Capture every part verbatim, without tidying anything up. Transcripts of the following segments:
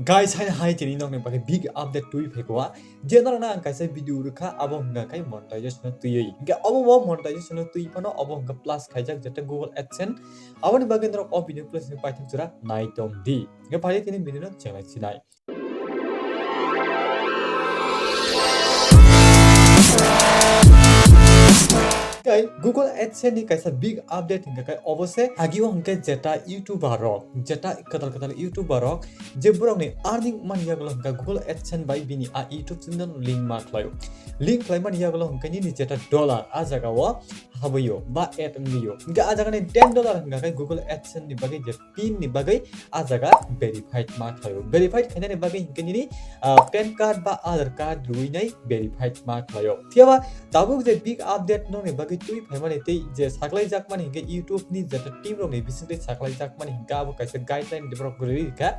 Guys, hai hai tini nokni bagwi big update twi phaikwa. Je norokno ang kaisa video rwkha, abo hwnkha khe monetization no twiwi. Hwnkhe obo bo monetization no twi phano obo hwnkha plus khaijak jeta Google AdSense. Aboni bagwi norok o video plus ni paithak jora nai tong di. Hwnkhe phai tini video no chenglai sinai. Tei Google AdSense ni kaisa big update hwnkha khe obo se, agio hwnkhe jeta YouTuber rok, jeta kwtal kwtal YouTuber rok, je borok ni earning mani yagulo hwnkha Google AdSense bai bini a YouTube channel link ma khlaio. Link khlai mani yagulo hwnkha nini jeta dollar a jaga o habwio ba add wngwio. Hwnkhe a jaga ni ten dollar hwnkha khe Google AdSense ni bagwi je pin ni bagwi a jaga verified ma khlaio. Verified khainani bagwi hwnkhe nini, ah, PAN card ba Aadhaar card rwinai verified ma khlaio. Phiyaba tabuk je big update nokni bagwi twi phaimani tei je saklai jakmani hwnkhe YouTube ni jeta team rokni bisingtwi saklai jakmani hwnkhe abo kaisa guideline borok rwi rikha.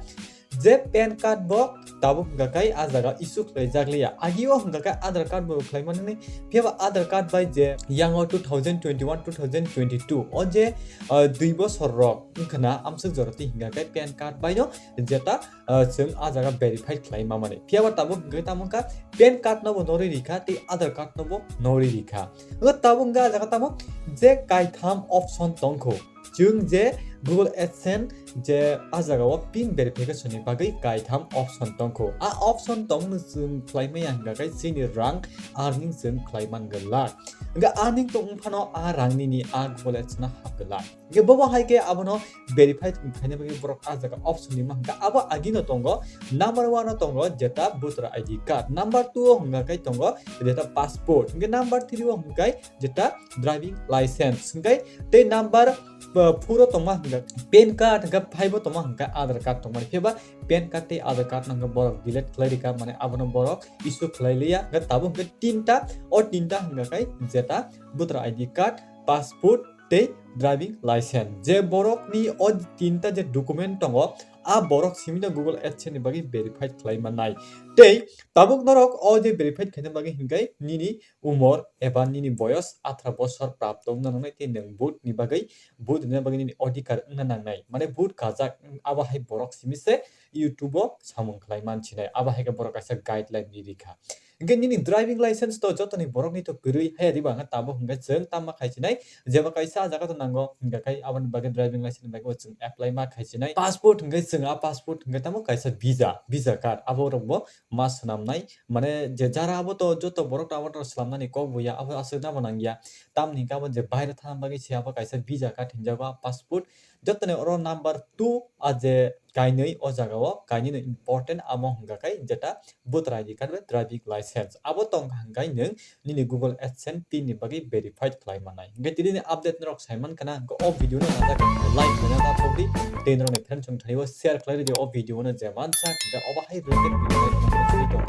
Je PAN card bo tabuk hwnkha khe a jaga issue khlai jak liya. Agio hwnkha khe Aadhaar card bo khlai mani, phiyaba Aadhaar card bai je yango two thousand twenty-one, two thousand twenty-two o je, ah, dui bosor rok wngkha na amsuk jora twi hwnkha khe PAN card bai no jeta, ah, chwng a jaga verified khlai ma mani. Phiyaba tabuk hwnkhe tamo wngkha PAN card no bo norwi rikha tei Aadhaar card no bo norwi rikha. Wngkha tabuk hwnkha a jaga tamo je kaitham option tongkho. Chwng je Google AdSense je a jaga o pin verification ni bagwi kaitham option tongkho. A option tongno chwng khlai maya hwnkha khe chini rang earning chwng khlai man glak. Hwnkhe earning tong phano a rang nini a Google AdSense no hap glak. Hwnkhe bobo hai khe abono verified khaina bagwi borok a jaga option ni ma hwnkha abo agino tongo. Number one o tongo jeta voter I D card, number two o hwnkha khe tongo jeta passport, hwnkhe number three o hwnkha khe jeta driving license, hwnkhe tei number, uh, four o tongma hwnkha PAN card, hwnkhe five o tongma hwnkha Aadhaar card tongmani. Phiyaba PAN card tei Aadhaar card no hwnkhe borok delete khlai rikha, mane abono borok issue khlai liya. Hwnkhe tabuk hwnkhe tinta, o tinta hwnkha khe jeta voter I D card, passport tei driving license. Je borokni o tinta je document tongo, a borok simi no Google AdSense ni bagwi verified khlai mannai. Tei tabuk norok o je verified khaina bagwi hwnkhe nini umor eba nini boyos atharo bosor prapto wngna nangnai tei nwng vote ni bagwi, vote rwna bagwi nini odhikar wngna nangnai. Mane vote kajak, abo hai borok simi se YouTube o samung khlai mansinai. Abo hai khe borok kaisa guideline ri rikha. Hwnkhe nini driving license to jotoni borokni to kwrwi, haya diba hwnkhe tabuk hwnkhe chwng tamma khaisinai, jeba kaisa a jaga to nango, hwnkhe kai aboni bagwi driving license ni bagwi bo chwng apply ma khaisinai. Passport hwnkhe chwng a passport hwnkhe tamo kaisa visa, visa card, abo rokbo ma swnamnai, mane je jara abo to joto borok to abo to swlamnani kok bo ya, abo aswk nabo nang ya, tamni hwnkhe abo je baire thangna bagwi se abo kaisa visa card hinjago a passport, jotoni oro number two a je kainwi o jaga o kainwi no important amo hwnkha khe jeta voter I D card bai driving license. Abo tong kha hwnkhe nwng nini Google AdSense pin ni bagwi verified khlai mannai. Hwnkhe tini ni update norok sai mankha na, hwnkhe o video no najak like khlaina ta thok di, tei norok ni friend chong thani o share khlai ridi o video no je mansa hwnkhe obo hai related video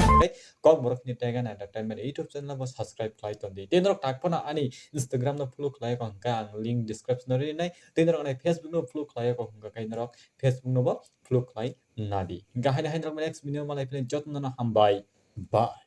kok borok ni tega na entertainment YouTube channel bo subscribe khlai ton di. Tei norok tak phano ani Instagram no follow khlai kha hwnkhe ang link description o rinai. Tei norok ani Facebook no follow khlai kha hwnkhe norok Facebook no bo follow khlai nadi. Hwnkhe haino haino next video malai philai jotono hambai. Bye.